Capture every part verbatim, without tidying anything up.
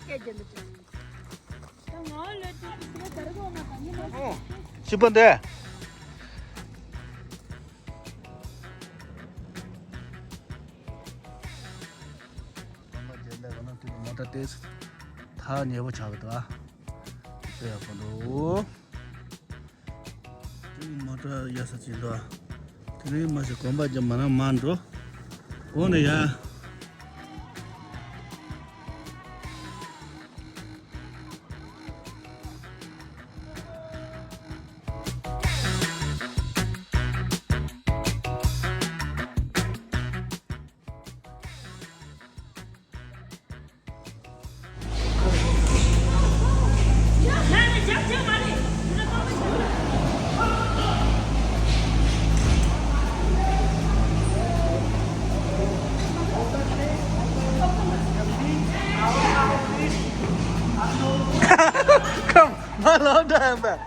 སྐྱིད་པོ་འདུག་མོ་ཊ་དེ་ཐག་ཉེ་པོ་ཆགས་ཀྱི་འདུག་ཨ། དཔེ་ཡག་པོ་འདུག་དེ་མོ་ཊ་ཡག་ས་ཅིག་འདུག་དེ་རིང་མ་ཤི་གོམ་པ་རྒྱབ་མ་ན་མ་འགྲོ། གོང་ནས་ཡ། Come, my lord, I'm back.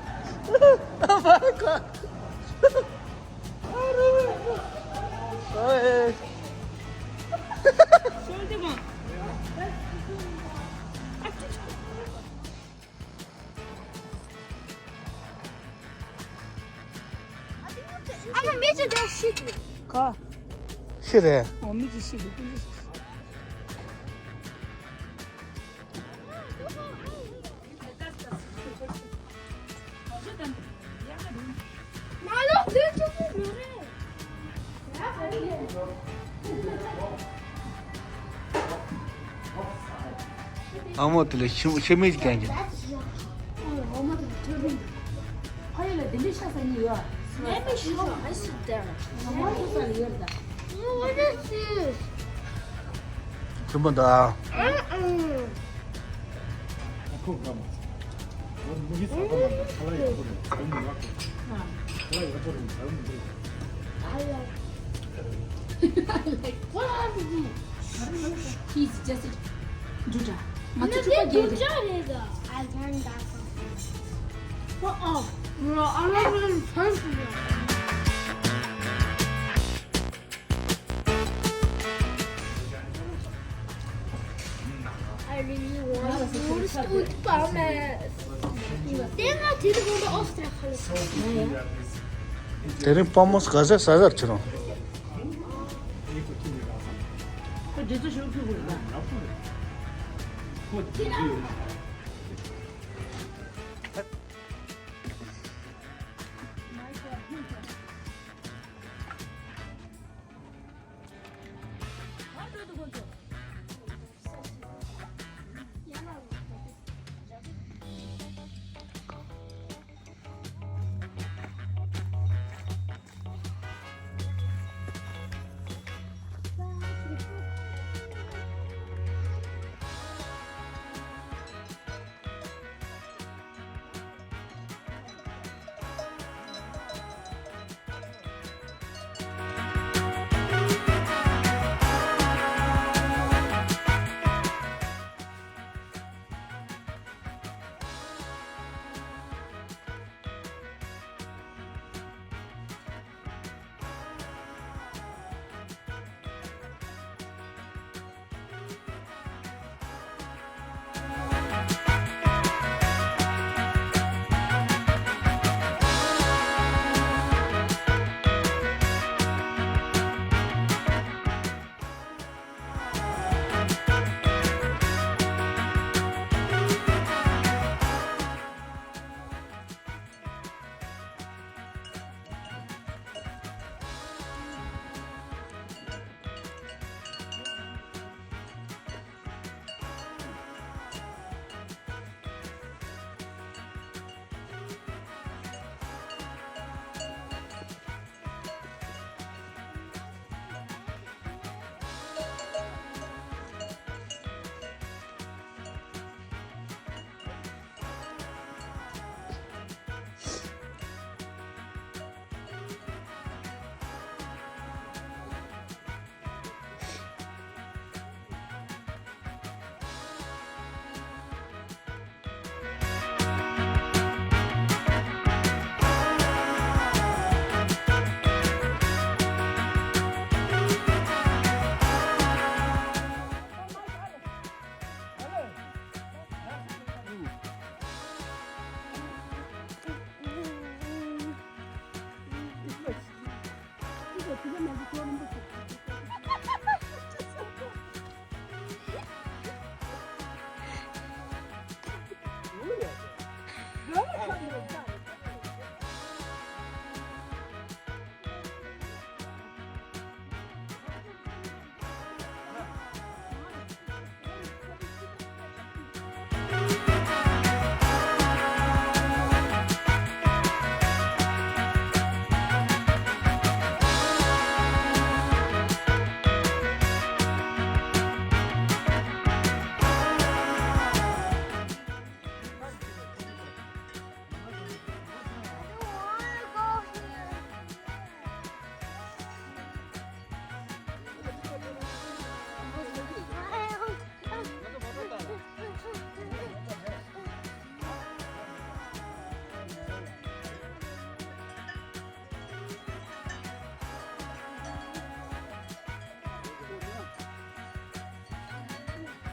Oh my God. Hey. ཨ་མ་མི་ཅི་འདྲ་ཤི་གི། ག་ཤི་རེད། ཨོ་མི་ཅི་ཤི་གི་ཀུན་ཅི་ཤི། ཨ་མོ་དེ་ལ་ཤི་ཤི་མིག་ཅིག་གན་གྱི། ཁྱིམ་པ་འདུག་ཨ། He's just a Judah. ང་ཚོ་ཕྲུ་གུ་རྒྱས་རེད། I learned that from him. Uh-uh. No, I love him personally. I really want to go to Spain. Then I did go to Austria. དེ་རིང་པ་མོ་ག་ཟེ་ས་ཟར་ཆི་རོང་།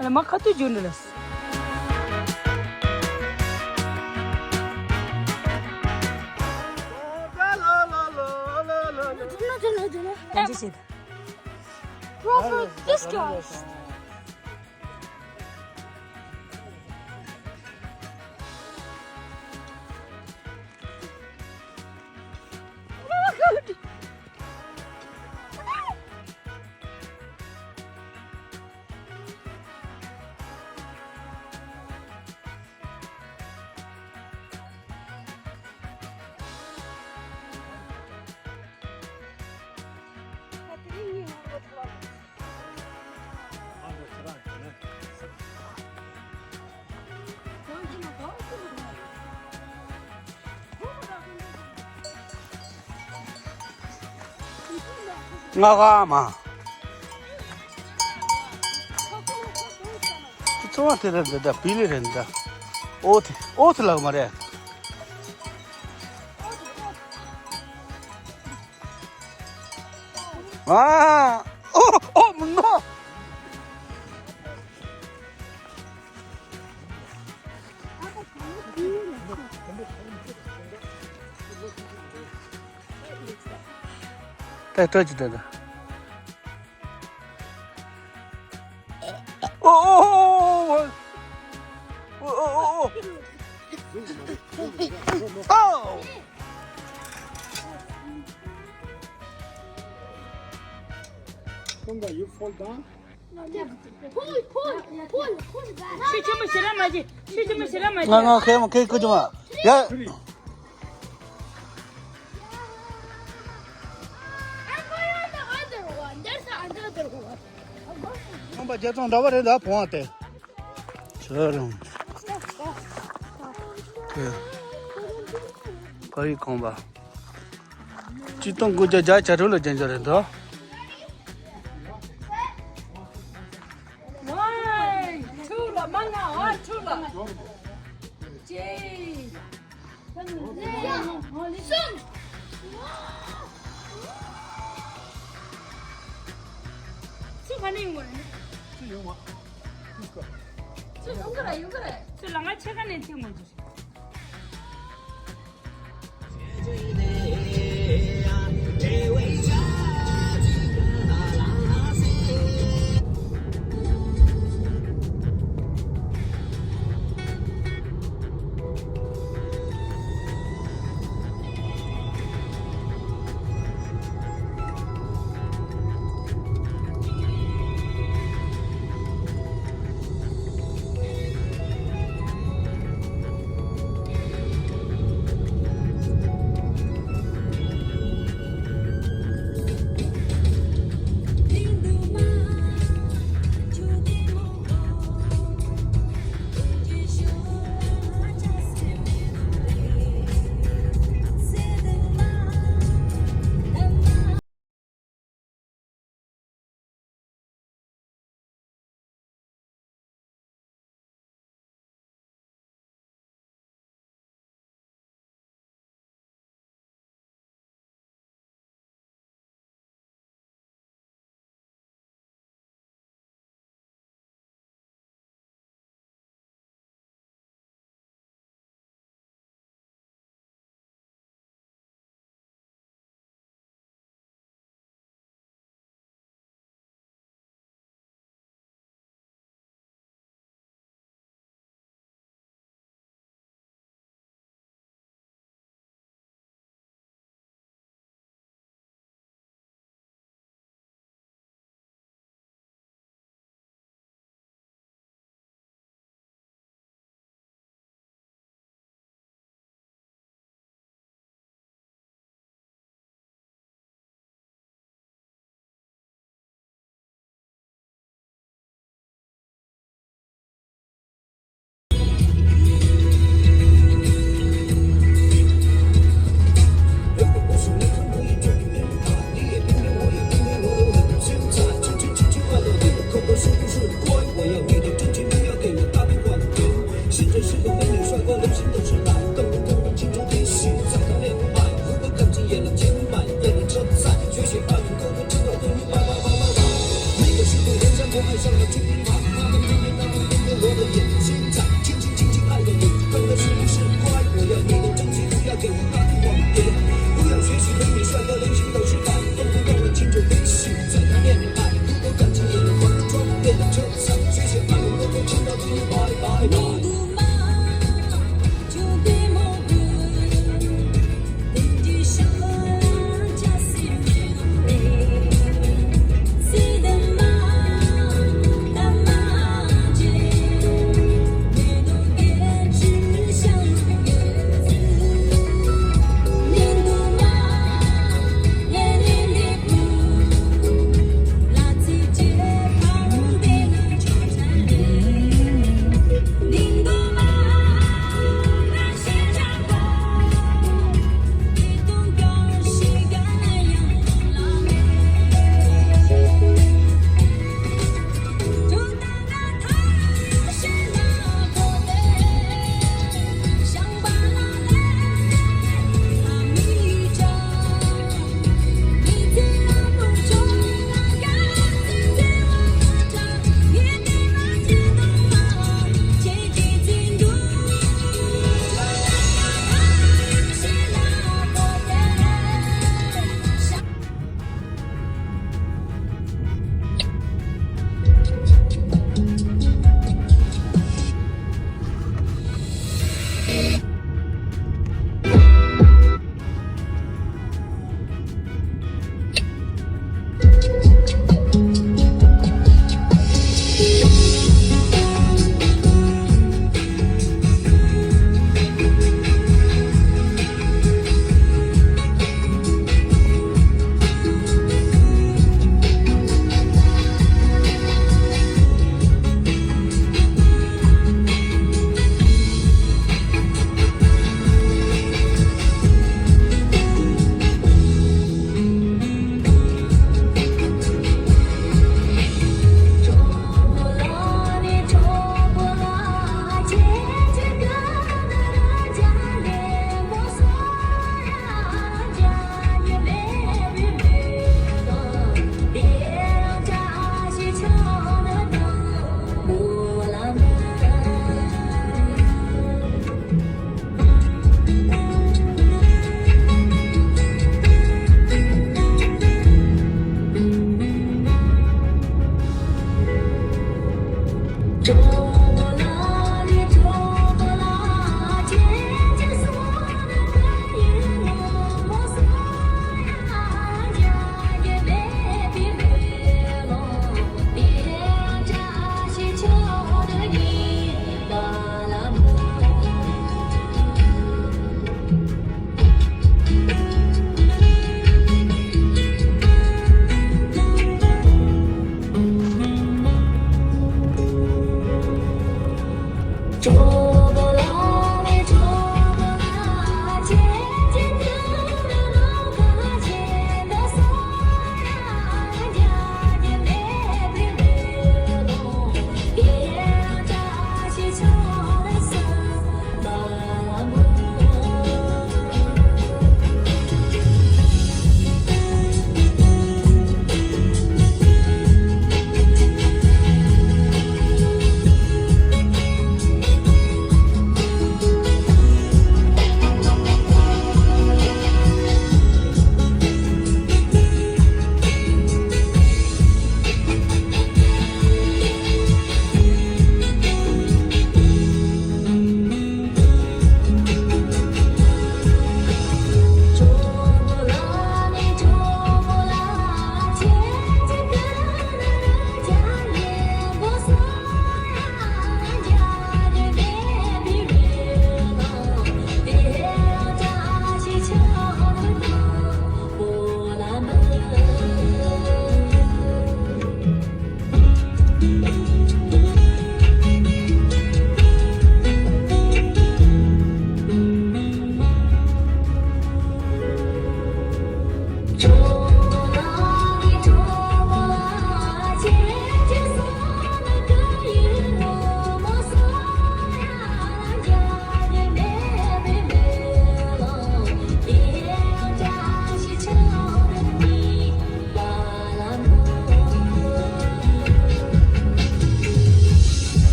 ཨ་ལ་མ་ཁ་ཐུག་འཇུག་འདི་ལ། Bro, for this guy. ང་ག་མ། ཚོང་བ་དེ་རེད་འདི་འདྲ་བི་ལི་རེད་འདི་འདྲ། ཨོ་ཐི་ཨོ་ཐི་ལགས་མ་རེད། ཨ། ཨོ་ཨོ་མི་ནོ། ད་ལྟ་ཅི་ད་ད། ཨོ་ཨོ་ཨོ་ཨོ། ཨོ། Tumba, you fall down. Pull, pull, pull, pull back. ཆུ་ཆེན་པོ་ཞེ་དྲག་མ་བྱེད། ཆུ་ཆེན་པོ་ཞེ་དྲག་མ་བྱེད། ང་ང་ཁེ་མ་ཁེ་ཀུ་ཅི་མ། ཡ། I'm going on the other one. There's the other one. ཁོང་པ་རྒྱལ་ཚོང་འདྲ་བ་རེད་ད་བོང་བ་དེ། ཁྱོད་རང་། ཁྱོད། ཕ་ཡི་ཁོང་པ། ཅི་སྟོང་དགུ་བརྒྱ་བརྒྱ་ཆ་རུ་ལ་རྒྱན་ཆ་རེད་འདུག One, two ལ་མ་ང་ཨ་two ལ། ཅེ། གསུམ། ཚུར་ག་ནས་ཡོང་བ་རེད། ཚུར་ཡོང་བ། ཚུར་ཡོང་གི་རེད་ཡོང་གི་རེད། ཚུར་ལ་ང་ཆེ་ག་ནས་ཐེངས་མ་འཇུ།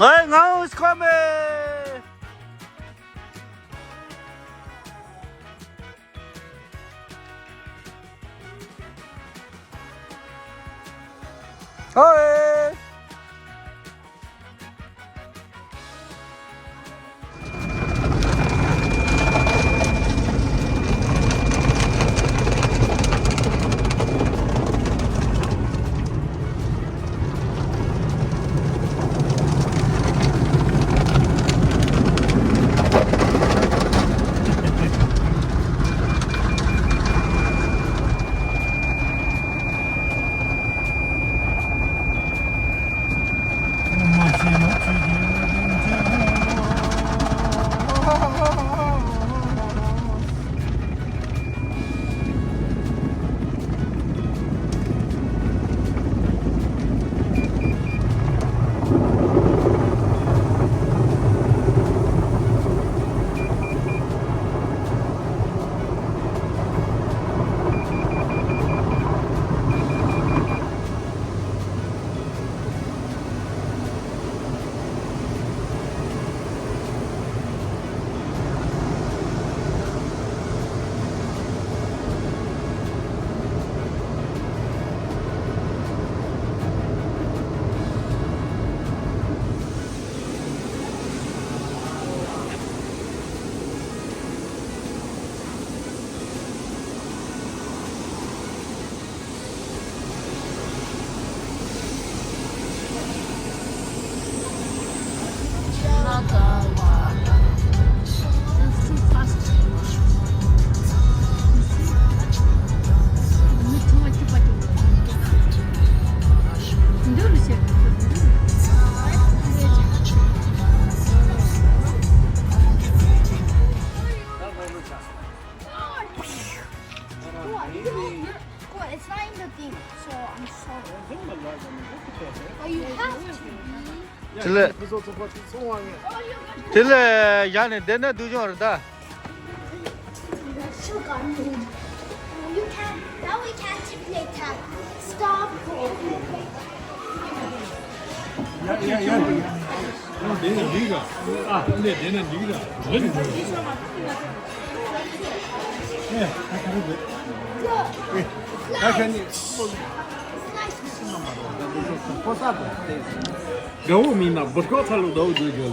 Hey, Ngao is coming! Hey! It's not in the thing, so I'm sorry. But you have to. དེ་ལས། དེ་ལས་ཡར་ནས་བསྡད་ན་སྡུག་སྦྱོང་རེད་ད། Sugar, you can, now we can play tag. Stop. ཡ་ཡ་ཡ། འདི་ནི་འདི་ག་ཨ་འདི་འདི་ནི་འདི་ག་ཨེ་ཨ་ཁ་རི་འདི་ཨེ་ཨ་ཁ་ནི། ཕོ་ས་དང་དགའ་བོ་མིན་ན་བུ་སྐོག་ཚ་ལུག་ཟླ་བོ་དུ་རྒྱུ།